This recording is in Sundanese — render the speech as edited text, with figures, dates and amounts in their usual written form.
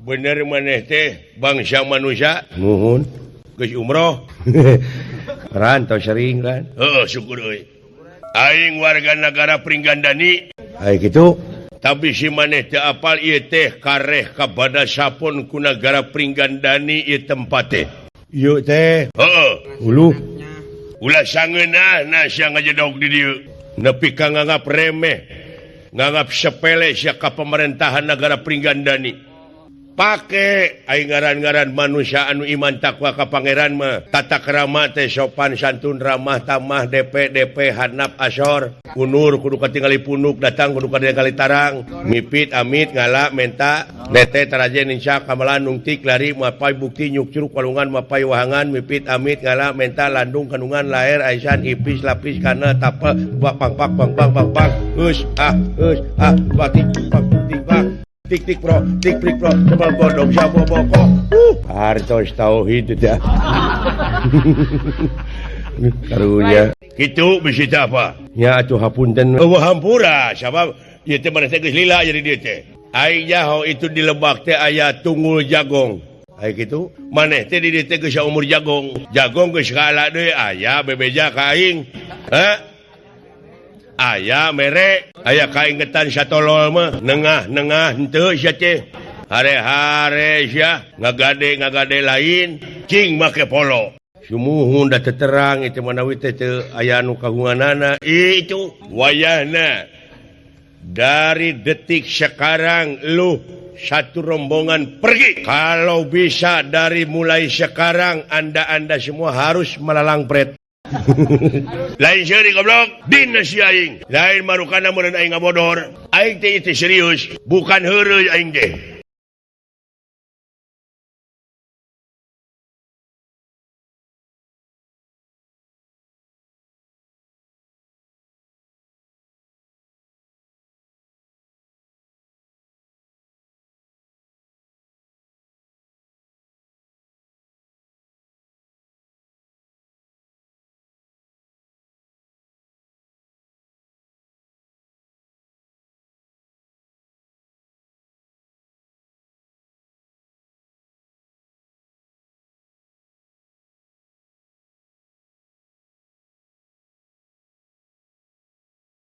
Bener maneh teh bangsa manusia. Muhun. Geus umroh? Rantau sering kan. Heeh, syukur euy. Aing warga negara Pringgandani. Ai kitu. Tapi si maneh teu apal ieu teh kareh kabada sapon ku nagara Pringgandani ieu tempat teh. Ieu teh. Heeh. Uluh. Ulah sangeunahna sia ngajedog di dieu. Nepi ka nganggap remeh, nganggap sepele sia ka pemerintahan negara Pringgandani. Pake aing ngaran-ngaran manusia anu iman takwa ka pangeran mah tata krama teh sopan santun, ramah tamah, DP DP, hanap asor, unur kudu katingali punuk, datang kudu katingali tarang, mipit amit, ngala menta, nete taraje, nincak kamalan, nungtik lari, mapai bukti, nyukcruk walungan, mapai wahangan, mipit amit, ngala menta, landung kandungan, laer aisan, ipis lapis, kana tapel, bak pang pak bang bang bang bang, us ah us ah batik pak tik pak tik tik pro tik prik pro sebal bodong siapa boko. Hartos tauhid teh. Karunya. Kitu bisi teh apa? Nya atuh hapunten. Eueuh hampura sabab ieu teh maneh teh geus lila jadi dieu teh. Aing nyaho itu di lebak teh aya tunggul jagong. Ai kitu. Maneh teh di dieu teh geus umur jagong. Jagong geus kaala deui aya bebeja ka aing. Hah? Aya mere, aya kaingetan satolol mah nengah-nengah henteu sia teh. Hare-hare sia ngagade-ngagade lain cing make polo. Sumuhun da teterang itu manawi teh teu aya anu kagunganana. Itu wayahna dari detik sekarang lu satu rombongan pergi. Kalau bisa dari mulai sekarang anda-anda semua harus melalang pret. Lain seuri goblok, dina si aing. Lain marukana meureun aing ngabodor. Aing teh itu serius, bukan heureuy aing teh.